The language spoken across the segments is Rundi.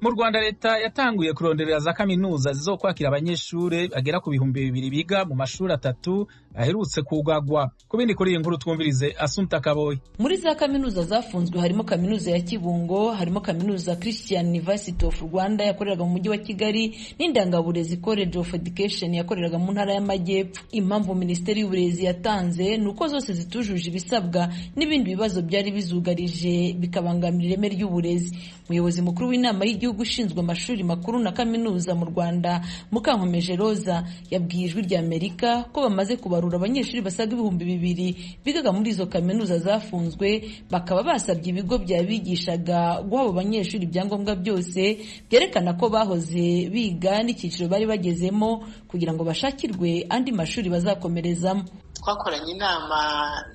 Mu Rwanda, leta yatanguye kuronderera za kaminuza zizokwakira abanyeshure bagera ku 2000 biga mu mashuri atatu aherutse kugagwa. Ku bindi kuri iyi nkuru, twumvirize Asumta Kaboyi. Muri za kaminuza zafunzwe harimo Kaminuza ya Kibungo, harimo Kaminuza Christian University of Rwanda yakoreraga mu Mujyi wa Kigali, n'Indangaburezi College of Education yakoreraga mu Ntara y'Amajyepfo. Impamvu Minisiteri y'Uburezi yatanze ni uko zose zitujuje ibisabwa n'ibindi bibazo byari bizugarije bikabangamira ireme ry'uburezi. Umuyobozi mukuru w'Inama y'Igihugu ushinzwe amashuri makuru na kaminuza mu Rwanda, Mukankomeje Roza, yabwiye Ijwi rya Amerika ko bamaze kubarura abanyeshuri basaga 2000 bigaga muri izo kaminuza zafunzwe, bakaba basabye ibigo byabigishaga guha abo banyeshuri ibyangombwa byose byerekana ko bahoze biga n'icyiciro bari bagezemo, kugira ngo bashakirwe andi mashuri bazakomerezamo. Twakoranye inama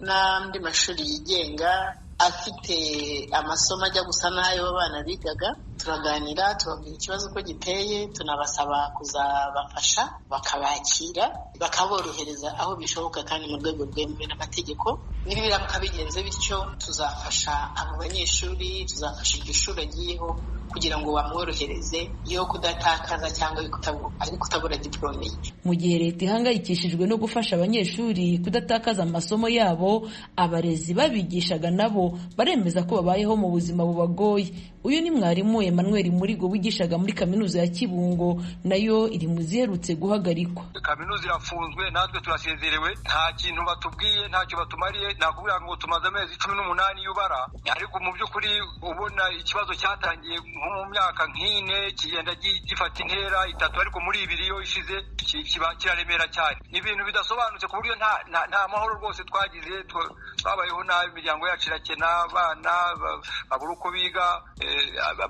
n'andi mashuri yigenga afite amasomo ajya gusa n'ayo abana bigaga, turaganira, tubabwira ikibazo uko giteye, tunabasaba kuzabafasha bakabakira, bakaborohereza aho bishoboka kandi mu rwego rwemewe n'amategeko. Nibiramuka bigenze bityo, tuzafasha abo banyeshuri, tuzafasha iryo shuri agiyeho kugira ngo bamworohereze yo kudatakaza cyangwa ari kutabura diporome ye. Mu gihe leta ihangayikishijwe no gufasha abanyeshuri kudatakaza amasomo yabo, abarezi babigishaga nabo baremeza ko babayeho mu buzima bubagoye. Uyu ni mwarimu Emmanuel Murigo wigishaga muri Kaminuza ya Kibungo, nayo iri mu ziherutse guhagarikwa. Kaminuza irafunzwe, natwe turasezerewe, nta kintu batubwiye, ntacyo batumariye. Nakubwira ngo tumaze amezi 18 y'ubara, ariko mu by'ukuri ubona ikibazo cyatangiye nko mu myaka nk'ine, kigenda gifata intera itatu, ariko muri ibiri yo ishize kiba kiraremera cyane. Ni ibintu bidasobanutse ku buryo nta mahoro rwose twagize. Twabayeho nabi, imiryango yacu irakena, abana babura uko biga,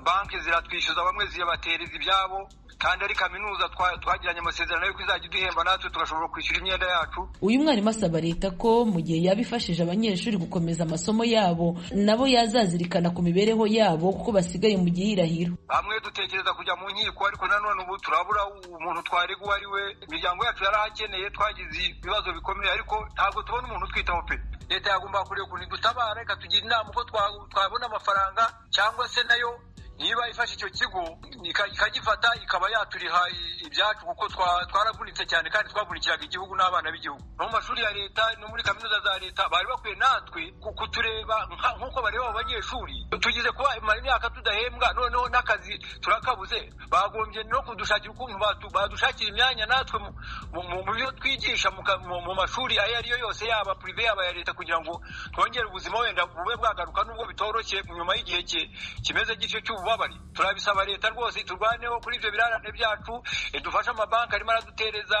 banki ziratwishyuza, bamwe zibatereza ibyabo, kandi ari kaminuza twagiranye amasezerano y'uko izajya iduhemba, natwe tugashobora kwishyura imyenda yacu. Uyu mwarimu asaba leta ko mu gihe yaba ifashije abanyeshuri gukomeza amasomo yabo, nabo yazazirikana ku mibereho yabo, kuko basigaye mu gihirahiro. Bamwe dutekereza kujya mu nkiko, ariko nanone ubu turabura umuntu twarega uwo ari we. Imiryango yacu yarahakeneye, twagize ibibazo bikomeye, ariko ntabwo tubona umuntu utwitaho pe. Leta yagomba kureba ukuntu idutabara, ikatugira inama uko twabona amafaranga, cyangwa se nayo niba ifashe icyo kigo ikagifata, ikaba yaturiha ibyacu, kuko twaravunitse cyane kandi twavunikiraga igihugu n'abana b'igihugu. No mu mashuri ya leta no muri kaminuza za leta bari bakwiye natwe kutureba nk'uko bareba abo banyeshuri. Tugize kuba imyaka tudahembwa, noneho n'akazi turakabuze. Bagombye no kudushakira ukuntu badushakira imyanya natwe mu byo twigisha mu mashuri ayo ariyo yose, yaba privé, yaba aya leta, kugira ngo twongere ubuzima wenda bube bwagaruka, nubwo bitoroshye nyuma y'igihe kimeze gityo cy'ububabare. Turabisaba leta rwose turwaneho kuri ibyo birarane byacu, idufashe amabanki arimo aradutereza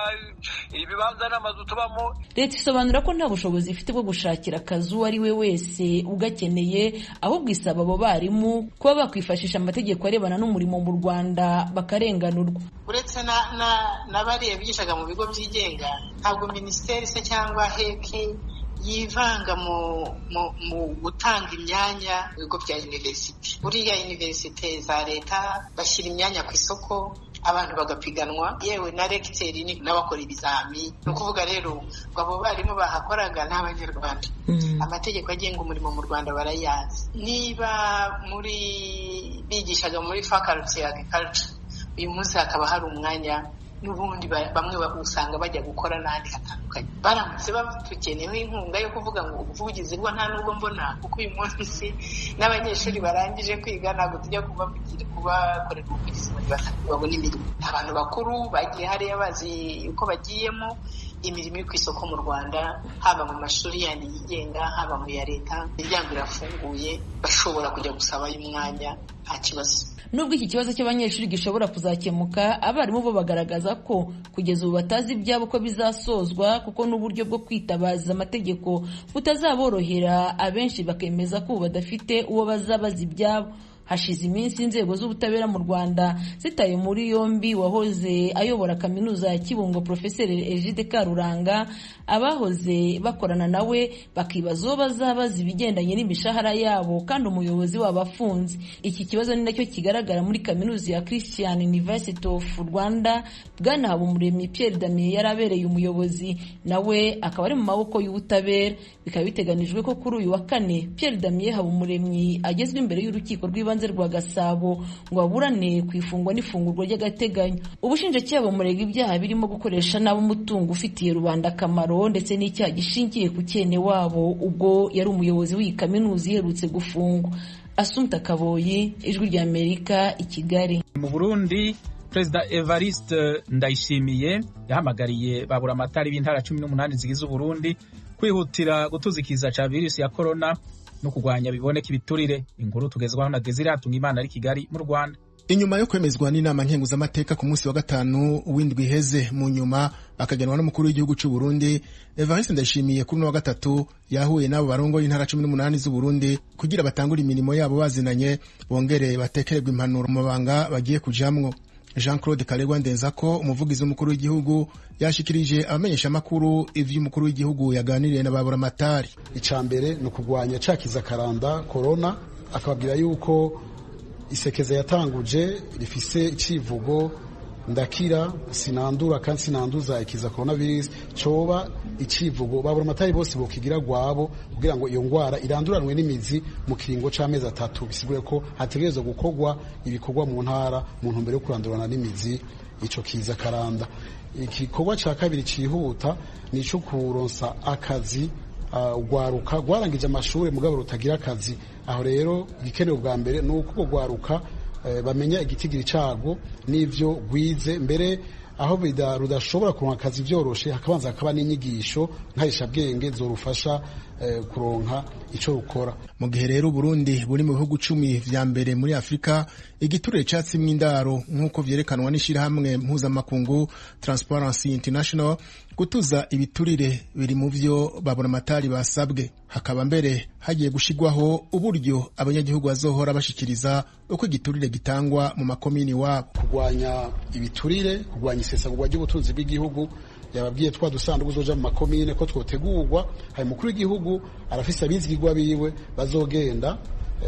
ibibanza n'amazu tubamo. Leta isobanura ko nta bushobozi ifite bwo gushakira akazi uwo ari we wese ugakeneye, ahubwo isaba abo barimu kuba bakwifashisha amategeko arebana n'umurimo mu Rwanda bakarenganurwa. Uretse na bariya bigishaga mu bigo byigenga, ntabwo minisiteri se cyangwa HEC yivanga mu gutanga imyanya mu bigo bya universite. Buriya universite za leta bashyira imyanya ku isoko, abantu bagapiganwa, yewe na regiteri n'abakora ibizami. Ni ukuvuga rero ngo abo barimu bahakoraga ni Abanyarwanda, amategeko agenga umurimo mu Rwanda barayazi. Niba muri bigishaga muri faculty ya agriculture, uyu munsi hakaba hari umwanya, n'ubundi bamwe usanga bajya gukora n'ahandi hatandukanye. Baramutse batukeneyeho inkunga yo kuvuga ngo ubuvugizi bwo nta nubwo mbona, kuko uyu munsi n'abanyeshuri barangije kwiga ntabwo tujya kubakorera ubuvugizi ngo babone imirimo. Abantu bakuru bagiye hariya bazi uko bagiyemo. Imirimo iri ku isoko mu Rwanda, haba mu mashuri yandi yigenga, haba mu ya leta, imiryango irafunguye, bashobora kujya gusabayo umwanya nta kibazo. Nubwo iki kibazo cy'abanyeshuri gishobora kuzakemuka, abarimu bo bagaragaza ko kugeza ubu batazi ibyabo ko bizasozwa, kuko n'uburyo bwo kwitabaza amategeko butazaborohera. Abenshi bakemeza ko ubu badafite uwo bazabaza ibyabo. Hashize iminsi inzego z'ubutabera mu Rwanda zitaye muri yombi wahoze ayobora Kaminuza ya Kibungo, Profeseri Egide Karuranga, abahoze bakorana nawe bakibaza uwo bazabaza ibigendanye n'imishahara yabo kandi umuyobozi wabo afunze. Iki kibazo ni nacyo kigaragara muri Kaminuza ya Christian University of Rwanda. Bwana Habumuremyi Pierre Damien yari abereye umuyobozi, nawe akaba ari mu maboko y'ubutabera. Bikaba biteganijwe ko kuri uyu wa kane Pierre Damien Habumuremyi agezwa imbere y'urukiko rw'ibanze. rw'ibanze rwa Gasabo ngo aburane ku ifungwa n'ifungurwa ry'agateganyo. Ubushinjacyaha bumurega ibyaha birimo gukoresha nabi umutungo ufitiye rubanda akamaro ndetse n'icyaha gishingiye ku cyene wabo ubwo yari umuyobozi w'iyi kaminuza iherutse gufungwa. Asumta Kaboyi, Ijwi ry'Amerika, i Kigali. Mu Burundi, Perezida Evariste Ndayishimiye yahamagariye baburamatari b'intara 18 zigize Uburundi kwihutira gutuzikiza ca virusi ya corona no kurwanya biboneka ibiturire. Inkuru tugezwaho na Desire Hatungimana ari Kigali mu Rwanda. Inyuma yo kwemezwa n'inama nkenguzamateka ku munsi wa gatanu w'indwi iheze, mu nyuma akagenwa n'umukuru w'igihugu cy'u Burundi, Evariste Ndayishimiye kuri uno wa gatatu yahuye n'abo barongoye intara 18 z'u Burundi kugira batangure imirimo yabo bazinanye, bongere batekererwe impanuro mu mabanga bagiye kujamwo. Jean Claude Karegwa Ndenzako, umuvugizi w'umukuru w'igihugu, yashikirije abamenyeshamakuru ivy'umukuru w'igihugu yaganiriye na baburamatari. Ica mbere ni ukugwanya cakiza karanda corona, akababwira yuko isekeza yatanguje rifise icivugo ndakira sinandura kandi sinanduza ikiza coronavirus, coba icivugo baburamatari bose bokigira gwabo kugira ngo iyo ngwara iranduranwe n'imizi mu kiringo c'amezi 3. Bisigure ko hategerezwa gukorwa ibikorwa mu ntara mu ntumbero yo kurandurana n'imizi ico kiza karanda. Igikorwa ca kabiri cihuta ni ico kuronsa akazi ugwaruka rwarangije amashuri mugabo rutagira akazi. Aho rero igikenewe bwa mbere ni uko rwaruka bamenya igitigiri cago n'ivyo rwize mbere, aho rudashobora kuronka akazi vyoroshe hakabanza hakaba n'inyigisho nkahishabwenge zorufasha kuronka ico rukora. Mu gihe rero Burundi buri mu bihugu 10 vya mbere muri Afrika igiturire catsimwe indaro nk'uko vyerekanwa n'ishirahamwe mpuzamakungu Transparency International, gutuza ibiturire biri mu vyo baburamatari basabwe. Hakaba mbere hagiye gushigwaho uburyo abanyagihugu bazohora bashikiriza uko igiturire gitangwa mu makomini wabo. Kurwanya ibiturire, kurwanya isesagurwa ry'ubutunzi bw'igihugu, yababwiye twa dusanduku zoja mu makomine ko twotegurwa. Hari mukuru w'igihugu arafise abizigirwa biwe bazogenda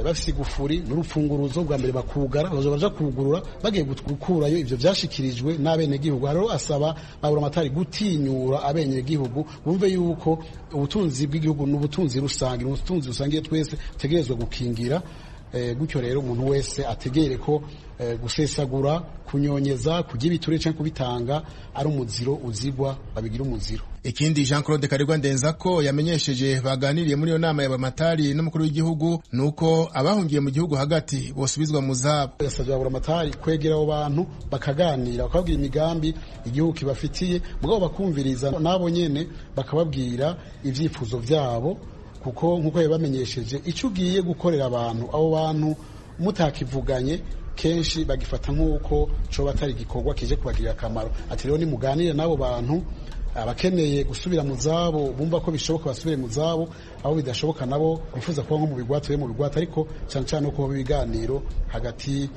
bafise igufuri n'urupfunguruzo, bwa mbere bakugara bazoba baja kugurura bagiye gukurayo ivyo vyashikirijwe n'abenegihugu. Rero asaba baburamatari gutinyura abenegihugu bumve yuko ubutunzi bw'igihugu n'ubutunzi rusange, n'ubutunzi rusangiye twese tutegerezwa gukingira. Gutyo rero umuntu wese ategere ko gusesagura, kunyonyeza, kurya ibiturire canke kubitanga ari umuziro uzigwa, babigira umuziro. Ikindi Jean Claude Karegwa Ndenzako yamenyesheje baganiriye muri iyo nama y'abamatari n'umukuru w'igihugu nuko abahungiye mu gihugu hagati bosubizwa mu zabo. Yasabye aburamatari kwegera abo bantu bakaganira, bakababwira imigambi igihugu kibafitiye, mugabo bakumviriza nabo nyene bakababwira ivyifuzo vyabo, kuko nkuko yabamenyesheje ico ugiye gukorera abantu, abo bantu mutakivuganye kenshi bagifata nk'uko coba atari igikorwa kije kubagirira akamaro. Ati rero nimuganire n'abo bantu, abakeneye gusubira mu zabo bumva ko bishoboka basubire mu zabo, abo bidashoboka nabo bifuza kuba nko mu bigwati mu bigwati, ariko cyane cyane no kuba ibiganiro hagati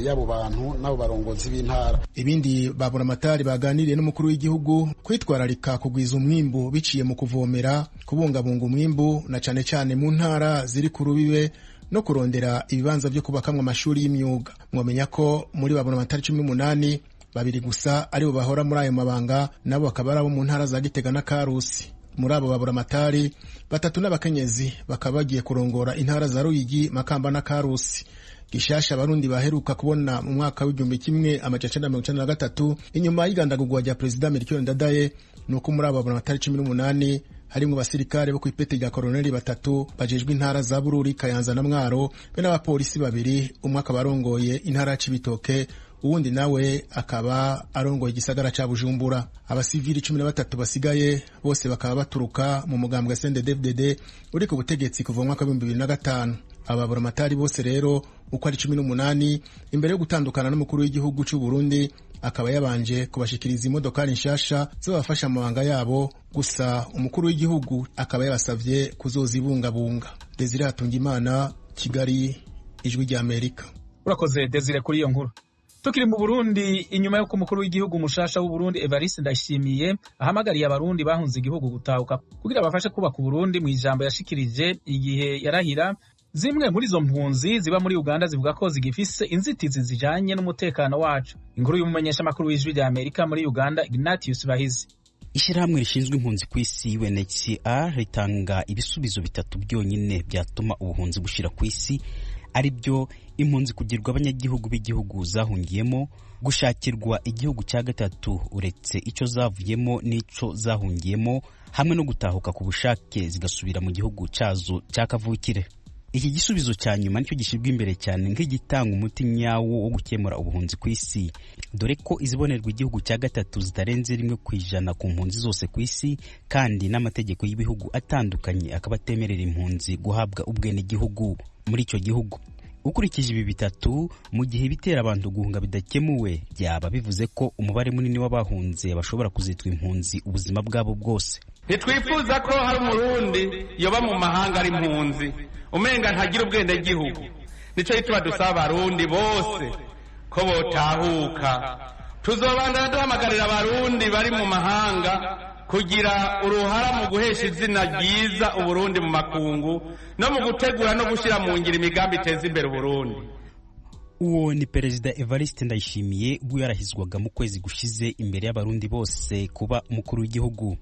y'abo bantu n'abo barongozi b'intara. Ibindi baburamatari baganiriye n'umukuru w'igihugu, kwitwararika kugwiza umwimbu biciye mu kuvomera, kubungabunga umwimbu na cane cane mu ntara ziri ku rubibe, no kurondera ibibanza vyo kubakamwa amashuri y'imyuga. Mwomenya ko muri baburamatari 18 babiri gusa aribo bahora muri ayo mabanga, nabo bakaba ari abo mu ntara za Gitega na Karusi. Muri abo baburamatari 3 n'abakenyezi bakaba bagiye kurongora intara za Ruyigi, Makamba na Karusi. Gishasha abarundi baheruka kubona mu mwaka w'1993 inyuma y'igandagurwa rya Perezida Melchior Ndadaye, nuko muri abo baburamatari 18 harimwo abasirikare bo kw'ipeti rya koroneli 3 bajejwe intara za Bururi, Kayanza na Mwaro, be n'abapolisi 2, umwe akaba arongoye intara ya Cibitoke, uwundi nawe akaba arongoye igisagara ca Bujumbura. Abasivili 13 basigaye bose bakaba baturuka mu mugambwe CNDD-FDD uri ku butegetsi kuva mu mwaka wa 2005. Ababuramatari bose rero uko ari 18, imbere yo gutandukana n'umukuru w'igihugu c'u Burundi akaba yabanje kubashikiriza imodokari nshasha zobafasha mu mabanga yabo, gusa umukuru w'igihugu akaba yabasavye kuzozibungabunga. Desire Hatungimana, Kigali, Ijwi rya Amerika. Urakoze Desire kuri iyo nkuru. Tukiri mu Burundi, inyuma y'uko umukuru w'igihugu mushasha w'u Burundi Evariste Ndayishimiye ahamagariye abarundi bahunze igihugu gutahuka kugira bafashe kubaka Uburundi, mu ijambo yashikirije igihe yarahira, zimwe muri izo mpunzi ziba muri Uganda zivuga ko zigifise inzitizi zijanye n'umutekano wacu. Inkuru y'umumenyesha makuru w'Ijwi rya Amerika muri Uganda, Ignatius Bahizi. Ishyirahamwe rishinzwe impunzi ku isi UNHCR ritanga ibisubizo bitatu byonyine byatuma ubuhunzi bushira ku isi, Ari byo: impunzi kugirwa abanyagihugu b'igihugu zahungiyemo, gushakirwa igihugu cya gatatu uretse icyo zavuyemo n'icyo zahungiyemo, hamwe no gutahuka ku bushake zigasubira mu gihugu cyazo cya kavukire. Iki gisubizo cya nyuma nicyo gishyirwa imbere cyane nk'igitanga umuti nyawo wo gukemura ubuhunzi ku isi, dore ko izibonerwa igihugu cya gatatu zitarenze 1% ku mpunzi zose ku isi, kandi n'amategeko y'ibihugu atandukanye akaba atemerera impunzi guhabwa ubwenegihugu muri icyo gihugu. Ukurikije ibi bitatu, mu gihe ibitera abantu guhunga bidakemuwe, byaba bivuze ko umubare munini w'abahunze bashobora kuzitwa impunzi ubuzima bwabo bwose. Ntitwifuza ko hari Umurundi yoba mu mahanga ari impunzi, umenga ntagira ubwenegihugu. Nicyo gituma dusaba Abarundi bose ko botahuka. Tuzobandana duhamagarira Abarundi bari mu mahanga kugira uruhara mu guhesha izina ryiza Uburundi mu makungu, no mu gutegura no gushyira mu ngiro imigambi iteza imbere Uburundi. Uwo ni Perezida Evariste Ndayishimiye ubwo yarahizwaga mu kwezi gushize imbere y'Abarundi bose kuba umukuru w'igihugu.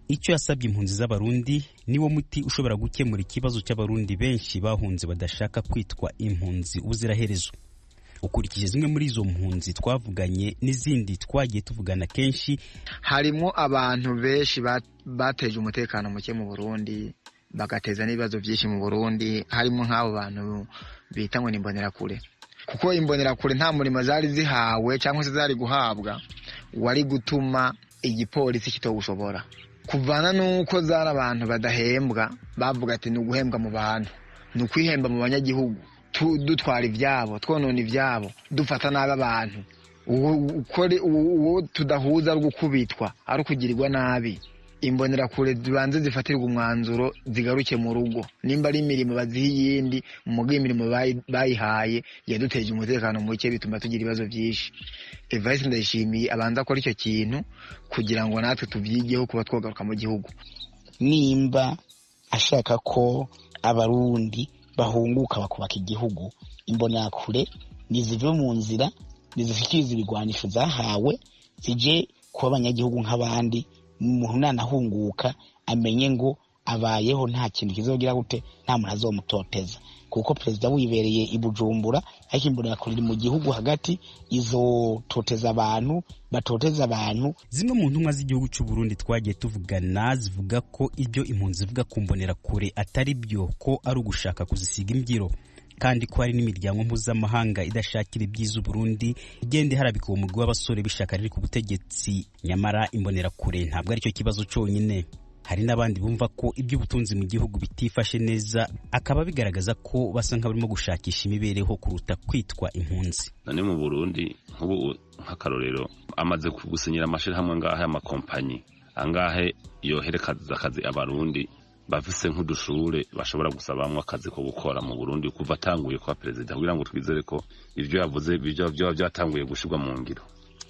Icyo yasabye impunzi z'Abarundi niwo muti ushobora gukemura ikibazo cy'Abarundi benshi bahunze badashaka kwitwa impunzi ubuziraherezo. Ukurikije zimwe muri izo mpunzi twavuganye n'izindi twagiye tuvugana kenshi, harimo abantu benshi bateje umutekano muke mu Burundi, bagateza n'ibibazo byinshi mu Burundi, harimo nk'abo bantu bita ngo ni imbonerakure, kuko imbonerakure nta murimo zari zihawe cyangwa se zari guhabwa wari gutuma igipolisi kitawushobora kuvana n'uko zari abantu badahembwa. Bavuga ati: "Ni uguhembwa mu bantu, ni ukwihemba mu banyagihugu, dutwara ibyabo, twonona ibyabo, dufata nabi abantu, uwo tudahuza ari ugukubitwa, ari ukugirirwa nabi." Imbonerakure zibanze zifatirwa umwanzuro, zigaruke mu rugo. Nimba ari imirimo, baziha iyindi. Mu imirimo bayihaye yaduteje umutekano muke, bituma tugira ibibazo byinshi. Evariste Ndayishimiye abanza akora icyo kintu kugira ngo natwe tubyigeho kuba twagaruka mu gihugu. Nimba ashaka ko Abarundi bahunguka bakubaka igihugu, imbonerakure nizive mu nzira, nizishikirize ibigwanisho zahawe, zije kuba abanyagihugu nk'abandi. Umuntu nanahunguka amenye ngo abayeho, nta kintu kizogira gute, nta muntu azomutoteza, kuko perezida wibereye i Bujumbura, ariko imbonerakure iri mu gihugu hagati, izototeza abantu, batoteza abantu. Zimwe mu ntumwa z'igihugu cy'u Burundi twagiye tuvugana zivuga ko ibyo impunzi zivuga ku mbonerakure atari byo, ko ari ugushaka kuzisiga imbyiro, kandi ko hari n'imiryango mpuzamahanga idashakira ibyiza Uburundi igenda iharabika uwo mugwi w'abasore b'ishyaka riri ku butegetsi. Nyamara imbonerakure ntabwo aricyo kibazo cyonyine. Hari n'abandi bumva ko iby'ubutunzi mu gihugu bitifashe neza, akaba bigaragaza ko basa nk'abarimo gushakisha imibereho kuruta kwitwa impunzi. None mu Burundi nk'ubu, nk'akarorero, amaze gusinyira amashyirahamwe angahe, amakompanyi angahe yoherekaza akazi Abarundi bafise nk'udushure bashobora gusabamwo akazi ko gukora mu Burundi kuva atanguye kuba perezida, kugira ngo twizere ko ivyo yavuze byoba byatanguye gushirwa mu ngiro?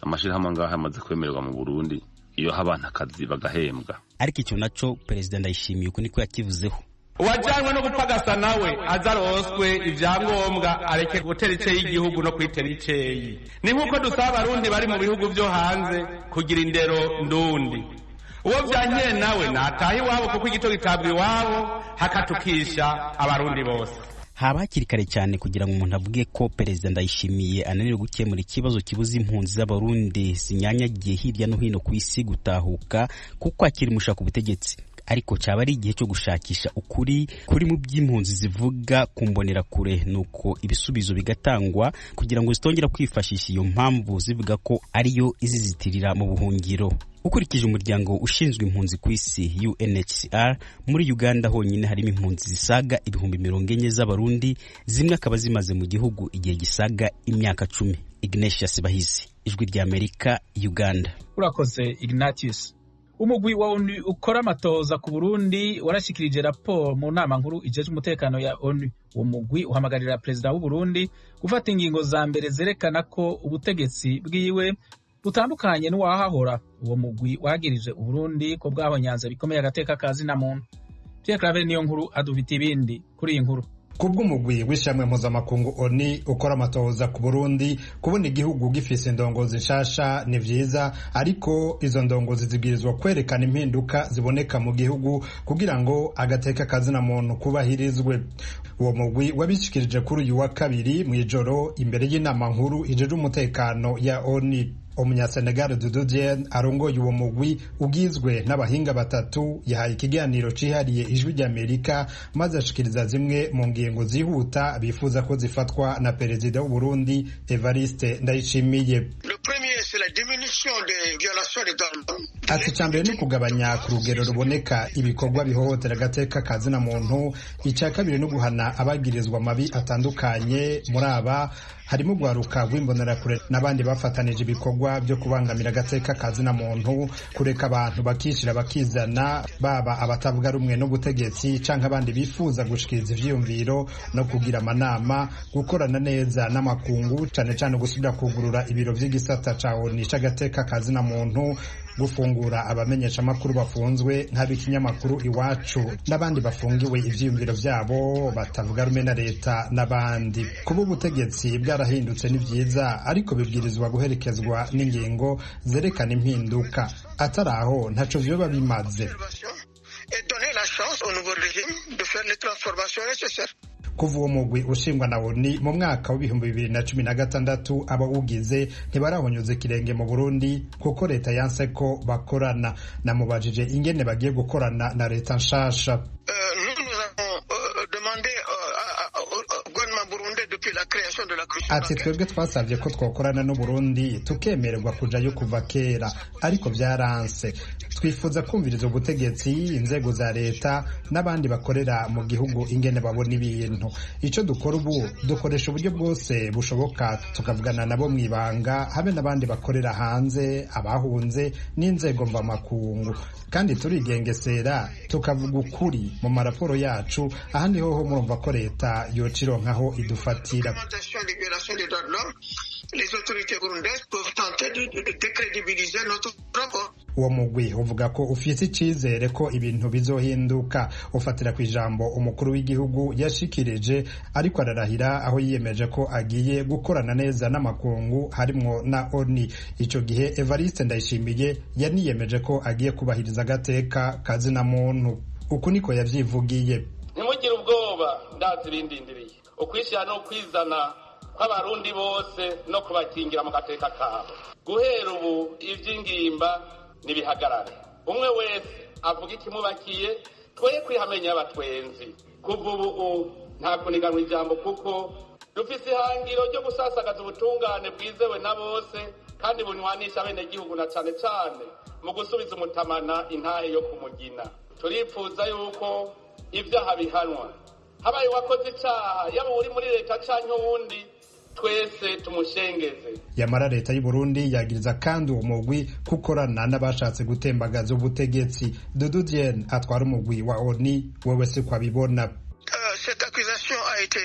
Amashirahamwe angahe amaze kwemererwa mu Burundi iyo abantu akazi bagahembwa? Ariko icyo naco Perezida Ndayishimiye uku niko yakivuzeho. Uwajanywe no gupagasa nawe aza aronswe ibyangombwa, areke gutera iceyi igihugu no kwitera iceyi. Ni nk'uko dusaba Abarundi bari mu bihugu vyo hanze kugira indero ndundi. Uwo vyankiye nawe nataha iwabo, kuko igito gitabwa iwabo hakatukisha Abarundi bose. Haba hakiri kare cyane kugira ngo umuntu avuge ko Perezida Ndayishimiye ananiwe gukemura ikibazo kibuza impunzi z'Abarundi zinyanyagiye hirya no hino ku isi gutahuka, kuko akiri mushaka ubutegetsi. Ariko cyaba ari igihe cyo gushakisha ukuri kuri mu by'impunzi zivuga ku mbonerakure, nuko ibisubizo bigatangwa kugira ngo zitongera kwifashisha iyo mpamvu zivuga ko ariyo izizitirira mu buhungiro. Ukurikije umuryango ushinzwe impunzi ku isi, UNHCR, muri Uganda honyine harimo impunzi zisaga 40,000 z'Abarundi, zimwe akaba zimaze mu gihugu igihe gisaga imyaka 10. Ignatius Bahizi, Ijwi ry'Amerika, Uganda. Urakoze, Ignatius. Umugwi wa ONU ukora amatoza ku Burundi warashikirije raporo mu nama nkuru ijejwe umutekano ya ONU. Uwo mugwi uhamagarira perezida w'u Burundi gufata ingingo za mbere zerekana ko ubutegetsi bwiwe butandukanye n'uwahahora. Uwo mugwi wagirije Uburundi ko bwahonyanze bikomeye agateka ka zina muntu. Pierre Claver niyo nkuru adufite ibindi kuri iyi nkuru. Kubw'umugwi w'ishamwe mpuzamakungu ONU ukora amatohoza ku Burundi, kubona igihugu gifise indongozi nshasha ni vyiza, ariko izo ndongozi zibwirizwa kwerekana impinduka ziboneka mu gihugu kugira ngo agateka kazina muntu kubahirizwe. Uwo mugwi wabishikirije kuri uyu wa kabiri mw'ijoro imbere y'inama nkuru ijejwe umutekano ya ONU. Umunyasenegal Doudou Diène arongoye uwo mugwi ugizwe n'abahinga batatu yahaye ikiganiro cihariye Ijwi ry'Amerika, maze ashikiriza zimwe mu ngingo zihuta bifuza ko zifatwa na perezida w'u Burundi Evariste Ndayishimiye. Ati icya mbere ni ukugabanya ku rugero ruboneka ibikorwa bihohotera agateka ka zina muntu. Icya kabiri ni uguhana abagirizwa amabi atandukanye, muri aba harimo urwaruka rw'imbonerakure n'abandi bafatanije ibikorwa byo kubangamira agateka ka zina muntu, kureka abantu bakishira bakizana, baba abatavuga rumwe n'ubutegetsi canke abandi bifuza gushikiriza ivyiyumviro no kugira amanama, gukorana neza n'amakungu, cane cane gusubira kugurura ibiro vy'igisata ca ONU c'agateka ka zina muntu, gufungura abamenyeshamakuru bafunzwe nk'ab'ikinyamakuru Iwacu n'abandi bafungiwe ivyiyumviro vyabo batavuga rumwe na leta n'abandi. Kuba ubutegetsi bwarahindutse ni vyiza, ariko bibwirizwa guherekezwa n'ingingo zerekana impinduka, atari aho ntaco vyoba bimaze. Kuva uwo mugwi ushingwa na ONU mu mwaka w'2016, abawugize ntibarahonyuza ikirenge mu Burundi kuko leta yanse ko bakorana. Namubajije ingene bagiye gukorana na leta nshasha. Ati twebwe twasabye ko twakorana n'Uburundi tukemererwa kujayo kuva kera, ariko vyaranse. Twifuza kumviriza ubutegetsi, inzego za leta n'abandi bakorera mu gihugu ingene babona ibintu. Ico dukora ubu, dukoresha uburyo bwose bushoboka tukavugana nabo mw'ibanga, habe n'abandi bakorera hanze, abahunze n'inzego mvamakungu, kandi turigengesera tukavuga ukuri mu maraporo yacu. Ahandi hoho murumva ko leta yocironkaho idufatira. Uwo mugwi uvuga ko ufise icizere ko ibintu bizohinduka, ufatira ku ijambo umukuru w'igihugu yashikirije ariko ararahira, aho yiyemeje ko agiye gukorana neza n'amakungu harimwo na ONU. Ico gihe Evariste Ndayishimiye yaniyemeje ko agiye kubahiriza agateka kazina muntu. Uku niko yavyivugiye: ntimugire ubwoba, ndazi ibindindiriye, ukwishyira no kwizana kw'abarundi bose no kubakingira mu gateka kabo. Guhera ubu ivy'ingimba nibihagarare, umwe wese avuga ikimubakiye, twoye kwihamenya abatwenzi. Kuva ubu nta kuniganwa ijambo, kuko dufise ihangiro ryo gusasagaza ubutungane bwizewe na bose kandi bunywanisha abenegihugu, na cane cane mu gusubiza umutamana intahe yo kumugina. Turipfuza yuko ivyaha bihanwa, habaye uwakoze icaha, yaba uri muri leta canke uwundi, twese tumushengeze. Yamara leta y'u Burundi yagiriza kandi uwo mugwi kukorana n'abashatse gutembagaza ubutegetsi. Doudou Diène atwara umugwi wa ONU wewe siko abibona. Cette accusation a été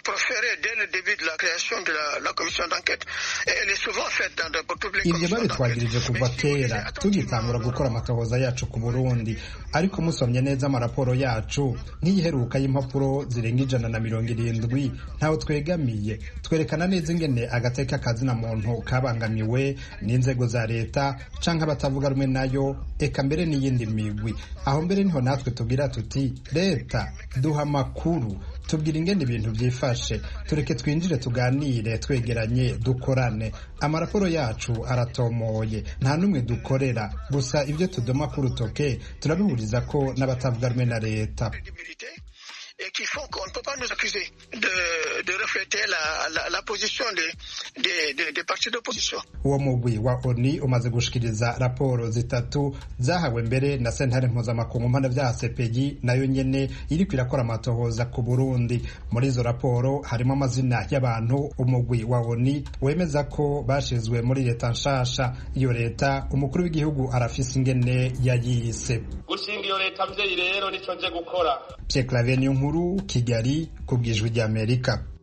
proférée dès le début de la création de la commission d'enquête. Et elle est souvent faite dans toutes les Ivyo babitwagirije kuva kera tugitangura gukora amatohoza yacu ku Burundi, ariko musomye neza amaraporo yacu nk'iyiheruka y'impapuro zirenga 170, ntaho twegamiye. Twerekana neza ingene agateka kazina muntu kabangamiwe n'inzego za leta canke abatavuga rumwe nayo, eka mbere n'iyindi migwi. Aho mbere niho natwe tugira tuti leta duha amakuru, tubwira ingene ibintu byifashe, tureke twinjire tuganire twegeranye dukorane. Amaraporo yacu aratomoye, nta n'umwe dukorera, gusa ibyo tudoma ku rutoke turabihuriza ko n'abatavuga rumwe na leta. Et qui font qu'on ne peut pas nous accuser de refléter la position des partis d'opposition. Uwo mugwi wa ONU umaze gushikiriza raporo zitatu zahawe mbere na sentare mpuzamakungu mpanavyaha CPI, nayo nyene iriko irakora amatohoza ku Burundi. Muri izo raporo harimo amazina y'abantu umugwi wa ONU wemeza ko bashizwe muri leta nshasha. Iyo leta umukuru w'igihugu arafise ingene yayise. Gushinga iyo leta mvyeyi rero nico nje gukora. Pierre Claver Niyonkuru, Kigali, ku bw'Ijwi ry'Amerika.